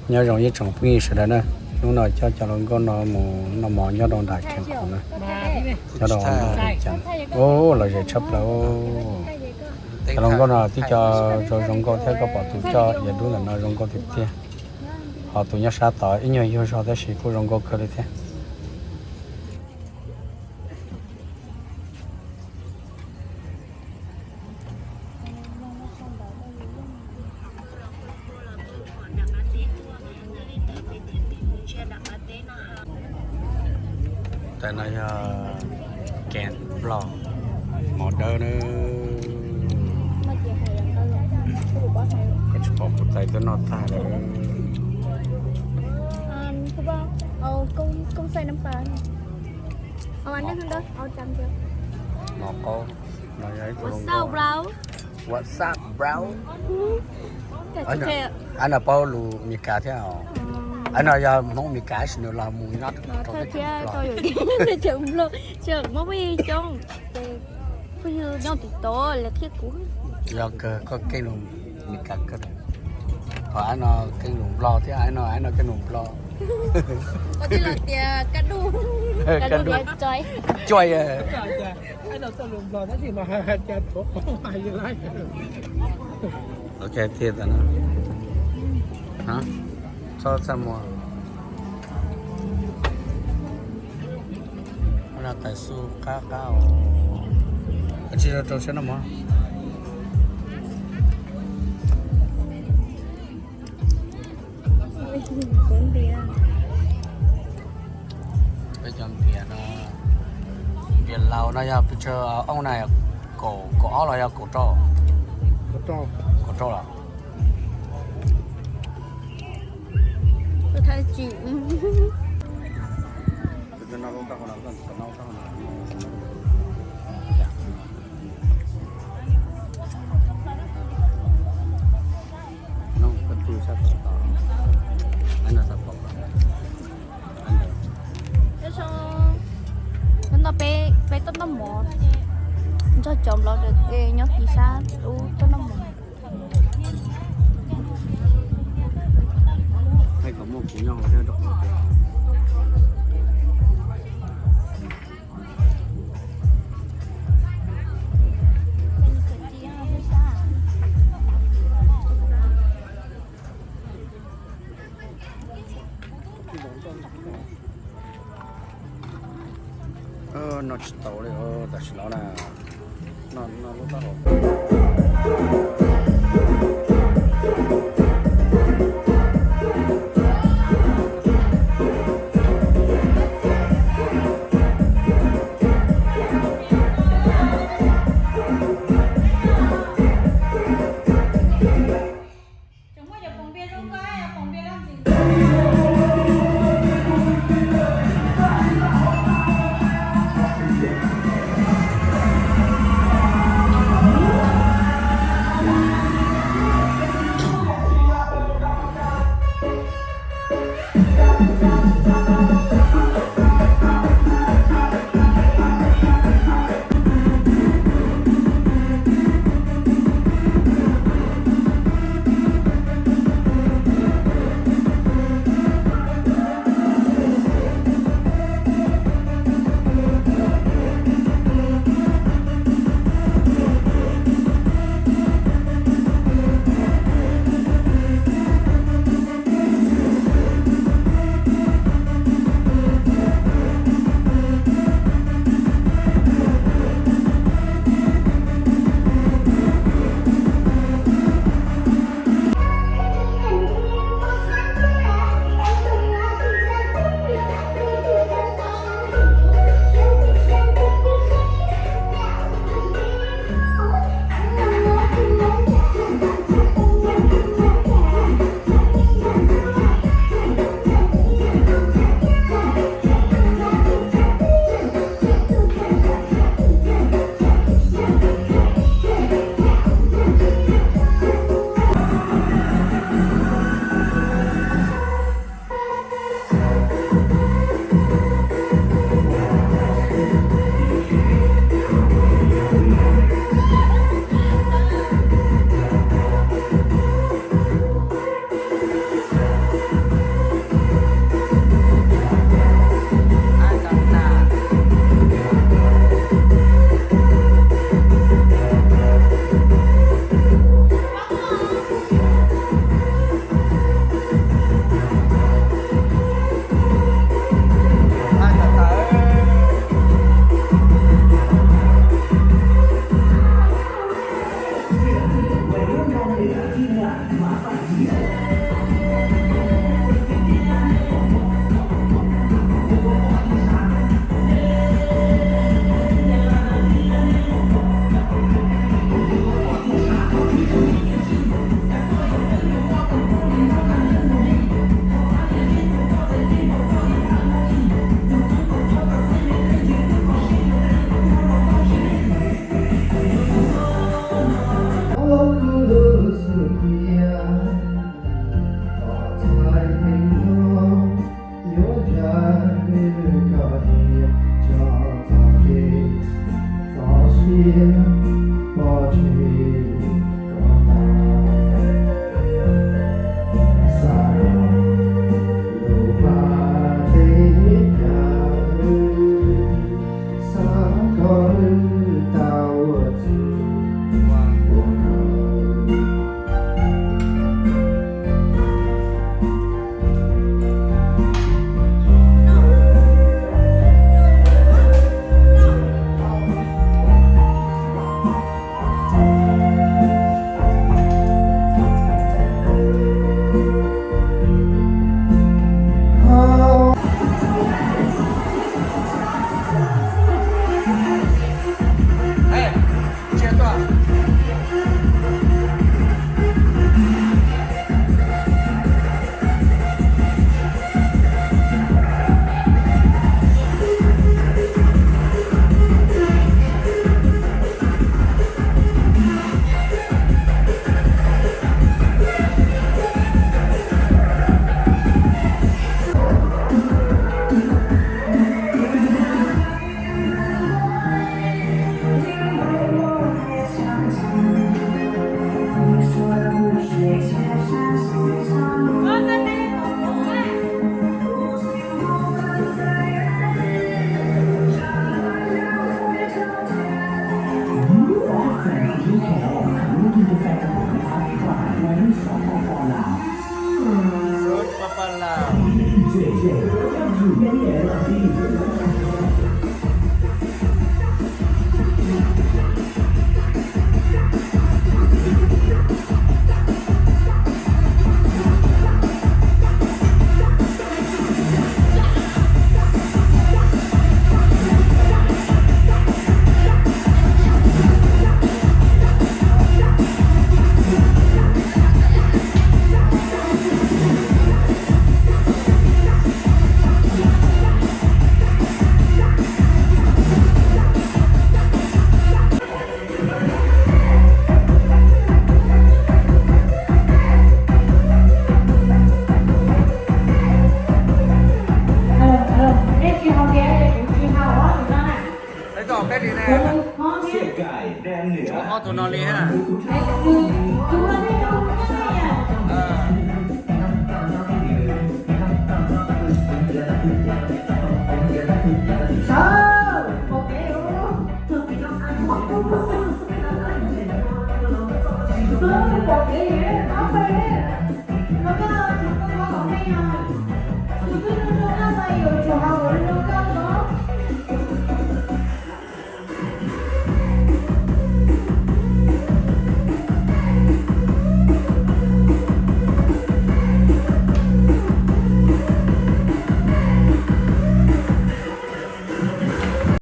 Nyob zoo ib tsoom phooj ywg sawv daws na, hnub no coj cov hluas nkauj no mus noj mov nyob rau nram Khees Khoom na, nyob rau Ub, lom zem tshaj plaws. Cov hluas nkauj no tib co zoo zoo nkauj thiab, koj pom tus coj iav dub ntawm no zoo nkauj tiag tiag. Ho tus nyob sab tod ib nyuag yuag zog tab sis kuj zoo nkauj kawg li thiab. Tais no yog Khees Nplog, mov dawb na. Koj tsis pom kuv tais tuaj noj tag lawm. Mov qaub no yog ib tug hluas nkauj. What's up, bro? Av no paub lus Meskas thiab os. Av no yog Hmoob Meskas tab sis nws los mus nyob rau teb chaws Nplog. Yog kawg koj keej lus Meskas kawg. Ho av no keej lus Nplog thiab, av no, av no keej lus Nplog. Cuaj. Ok, thiaj tas no. Txhob txaj muag. Tais xu qab qab os. Tsis rau rau siab noj mov. Peb cov ntiav no, ntiav laus no yog pes tsawg ooj na? Kaum, kaum ob los yog kaum rau? Kaum rau los? Hnub no peb tuaj noj mov nrog cov nplog nyob kis sab ub tuaj noj mov. Hais kom muaj kuv nyob hauv thiab rau qhov tias noj tsis tau li tam sim no na. Noj lub taub hau. Pom kev li, pab pawg li.